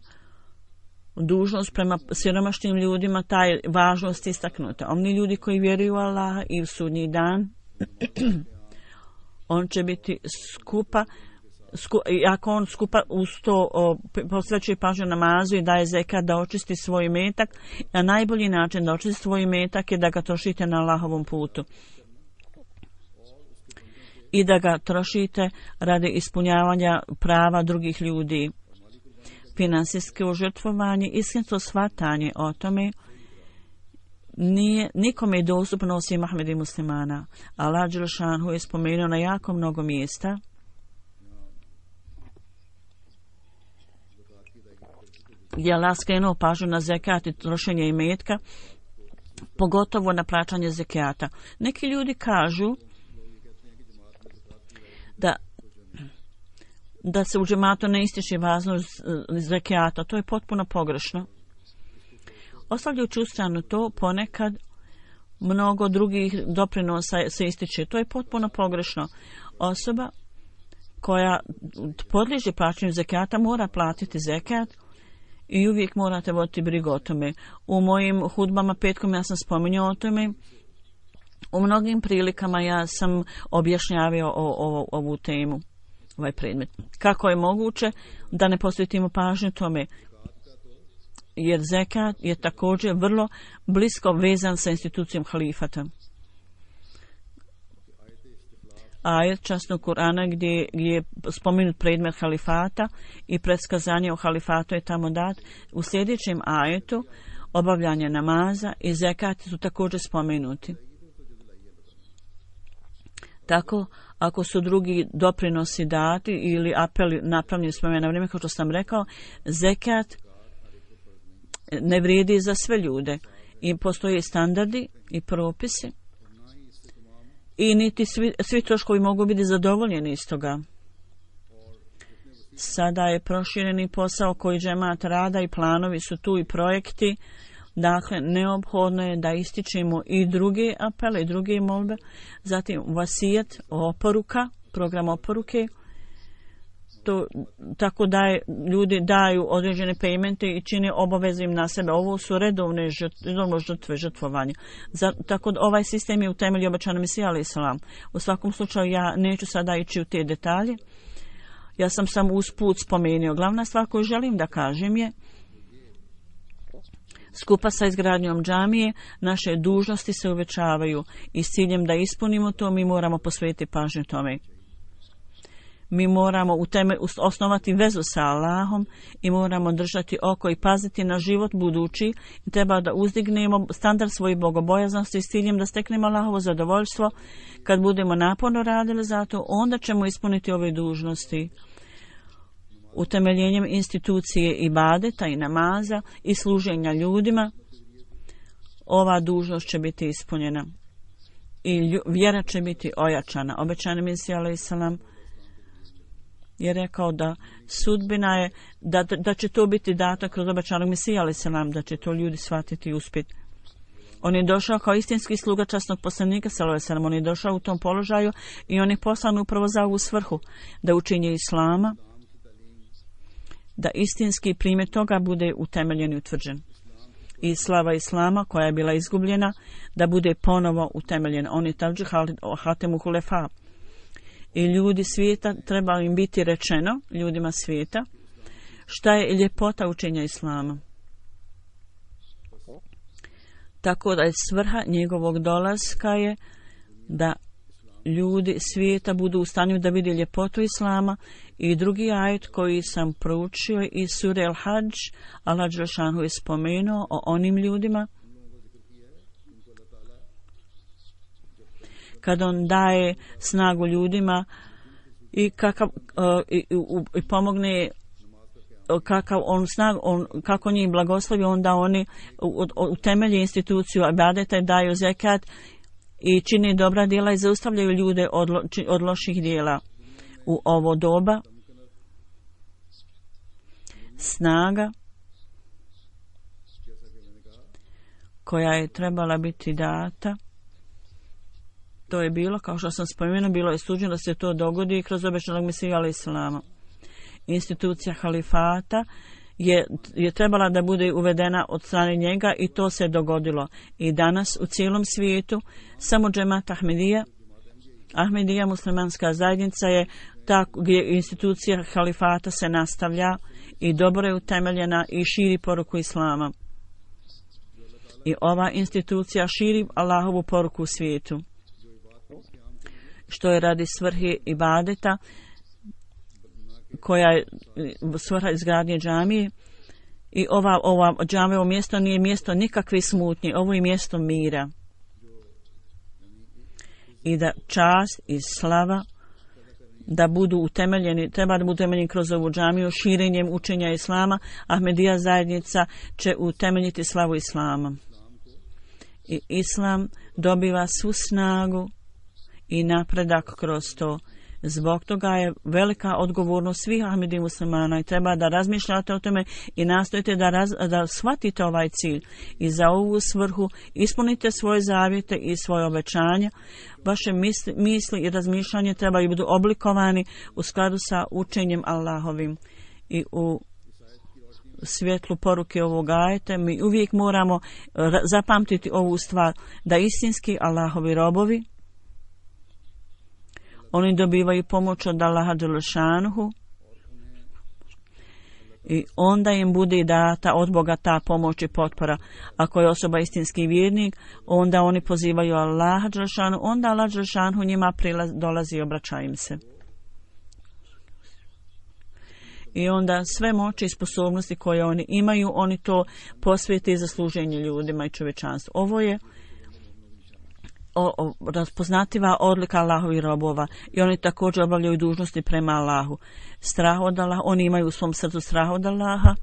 dužnost prema siromašnim ljudima, taj važnost istaknuta. Oni ljudi koji vjeruju u Allaha i u sudnji dan, on će biti skupa, ako on skupa uz to posvećuje pažnju namazu i daje zekat, da očisti svoj imetak, a najbolji način da očisti svoj imetak je da ga trošite na Allahovom putu i da ga trošite radi ispunjavanja prava drugih ljudi. Finansijsko žrtvovanje, istinsko shvatanje o tome nije nikome dostupno osim Ahmed i muslimana. Allah dželešanu je spomenuo na jako mnogo mjesta gdje Allah skrenuo pažnju na zekat i trošenje imetka, pogotovo na plaćanje zekata. Neki ljudi kažu da se u džematu ne ističe važnost zekata. To je potpuno pogrešno. Ostavljajući u stranu to, ponekad mnogo drugih doprinosa se ističe. To je potpuno pogrešno. Osoba koja podliježe plaćanju zekata mora platiti zekat i uvijek morate voditi brigu o tome. U mojim hudbama petkom ja sam spominjao o tome. U mnogim prilikama ja sam objašnjavao ovu temu, ovaj predmet. Kako je moguće da ne posvetimo pažnju tome? Jer zekat je također vrlo blisko vezan sa institucijom halifata. Ajet časnog Kur'ana gdje je spomenut predmet halifata i predskazanje o halifatu je tamo dat. U sljedećem ajetu obavljanje namaza i zekat su također spomenuti. Tako, ako su drugi doprinosi dati ili apeli napravljeni s vremena na vrijeme, kao što sam rekao, zekat ne vrijedi za sve ljude. I postoje standardi i propisi i niti svi troškovi mogu biti zadovoljeni iz toga. Sada je prošireni posao koji džemat rada i planovi su tu i projekti. Dakle, neophodno je da ističemo i druge apele i druge molbe. Zatim vasijet, oporuka, program oporuke. To, tako da ljudi daju određene paymente i čine obaveze im na sebe. Ovo su redovne žrtve, žrtvovanje. Tako da ovaj sistem je u temelju obećanog Mesija alejhi selam. U svakom slučaju ja neću sada ići u te detalje. Ja sam usput spomenuo. Glavna stvar koju želim da kažem je, skupa sa izgradnjom džamije, naše dužnosti se uvećavaju i s ciljem da ispunimo to, mi moramo posvetiti pažnju tome. Mi moramo osnovati vezu sa Allahom i moramo držati oko i paziti na život budući i treba da uzdignemo standard svoje bogobojaznosti s ciljem da steknemo Allahovo zadovoljstvo. Kad budemo naporno radili za to, onda ćemo ispuniti ove dužnosti. Utemeljenjem institucije ibadeta i namaza i služenja ljudima, ova dužnost će biti ispunjena i vjera će biti ojačana. Obećani Mesija alejhi selam je rekao da sudbina je da će to biti dato kroz obećanog Mesija alejhi selam, da će to ljudi shvatiti i uspjeti. On je došao kao istinski sluga časnog poslanika sallallahu alejhi ve sellem. On je došao u tom položaju i on je poslan upravo za ovu svrhu, da učinje islama, da istinski primjer toga bude utemeljen i utvrđen. I slava islama koja je bila izgubljena, da bude ponovo utemeljena. On je tavđi hatemu hulefa. I ljudi svijeta, treba im biti rečeno, ljudima svijeta, šta je ljepota učenja islama. Tako da je svrha njegovog dolaska je da ljudi svijeta budu u stanju da vide ljepotu islama. I drugi ajet koji sam proučio iz sure Al-Hadž, Allah dželešanu je spomenuo o onim ljudima kad on daje snagu ljudima i pomogne, kako njih blagoslovi, onda oni utemelje instituciju ibadeta i daju zekat i čine dobra djela i zaustavljaju ljude od loših djela. U ovo doba snaga koja je trebala biti data. To je bilo, kao što sam spomenuo, bilo je suđeno da se to dogodi kroz obećanog Mesiju alejhi selama. Institucija halifata je trebala da bude uvedena od strane njega i to se dogodilo. I danas u cijelom svijetu samo džemat Ahmedija, muslimanska zajednica je ta gdje institucija halifata se nastavlja i dobro je utemeljena i širi poruku islama. I ova institucija širi Allahovu poruku u svijetu, što je radi svrhe ibadeta, koja je svrha izgradnje džamije. I ova džamija, ovo mjesto nije mjesto nikakve smutnje, ovo je mjesto mira. I da čast i slava da budu utemeljeni, treba da budu utemeljeni kroz ovu džamiju, širenjem učenja islama. Ahmedija zajednica će utemeljiti slavu islama. I islam dobiva svu snagu i napredak kroz to. Zbog toga je velika odgovornost svih Ahmedi muslimana i treba da razmišljate o tome i nastojite da shvatite ovaj cilj. I za ovu svrhu ispunite svoje zavjete i svoje obećanja. Vaše misli i razmišljanje trebaju biti oblikovani u skladu sa učenjem Allahovim. I u svjetlu poruke ovog ajeta mi uvijek moramo zapamtiti ovu stvar, da istinski Allahovi robovi, oni dobivaju pomoć od Allaha dželešanuhu i onda im bude data od Boga ta pomoć i potpora. Ako je osoba istinski vjernik, onda oni pozivaju Allaha dželešanuhu, onda Allah dželešanuhu njima dolazi i obraća im se. I onda sve moći i sposobnosti koje oni imaju, oni to posvijete za služenje ljudima i čovječanstvu. Ovo je razpoznativa odlika Allahovih robova i oni također obavljaju dužnosti prema Allahu. Strah od Allaha, oni imaju u svom srcu strah od Allaha.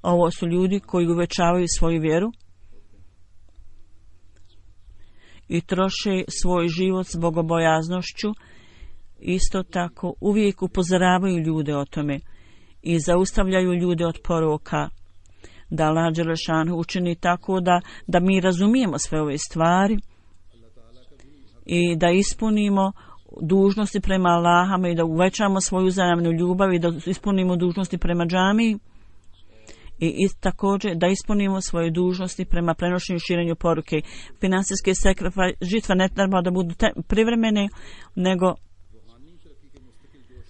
Ovo su ljudi koji uvećavaju svoju vjeru i troše svoj život s bogobojaznošću. Isto tako uvijek upozoravaju ljude o tome i zaustavljaju ljude od poroka. Da Allah dželešanu učini tako da mi razumijemo sve ove stvari i da ispunimo dužnosti prema Allahama i da uvećamo svoju uzajamnu ljubav i da ispunimo dužnosti prema džamiji i također da ispunimo svoje dužnosti prema prenošenju i širenju poruke. Finansijske žrtve ne treba da budu privremene, nego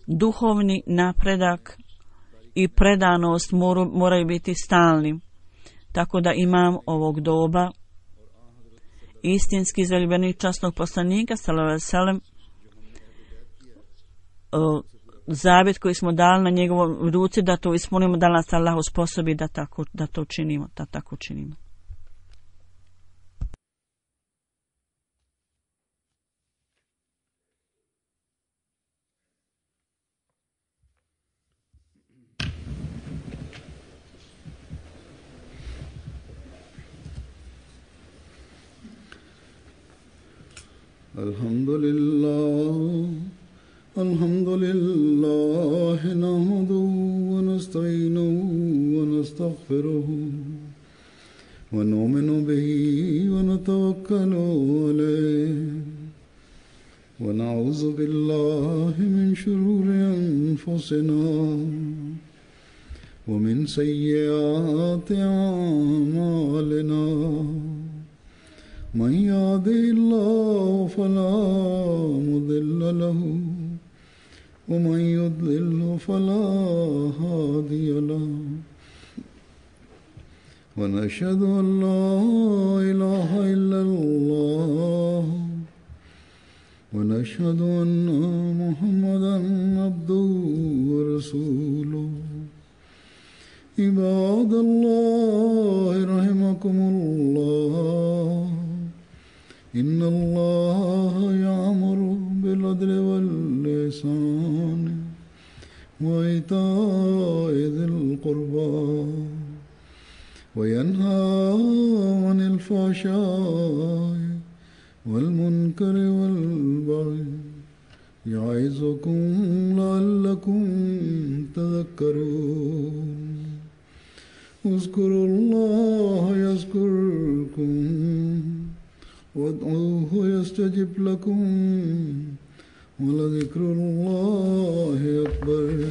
duhovni napredak i predanost moraju biti stalni. Tako da imam ovog doba, istinski zaljubljenik časnog poslanika sallallahu alejhi ve sellem, zavjet koji smo dali na njegovom ruci da to ispunimo, da nas Allah usposobi da to činimo, da tako činimo. Alhamdulillah nahmaduhu wa nasta'inuhu wa nastaghfiruhu wa nu'minu bihi wa natawakkalu alayhi wa na'udhu billahi min shururi anfusina wa min sayyiati a'malina. من يهده الله فلا مضل له ومن يضلل فلا هادي له ونشهد أن لا إله إلا الله ونشهد أن محمدا عبده ورسوله. عباد الله رحمكم الله إن الله يأمر بالعدل والإحسان وإيتاء ذي القربى وينهى عن الفحشاء والمنكر والبغي يعظكم لعلكم تذكرون. اذكروا الله يذكركم وادعوه يستجب لكم ولذكر الله أكبر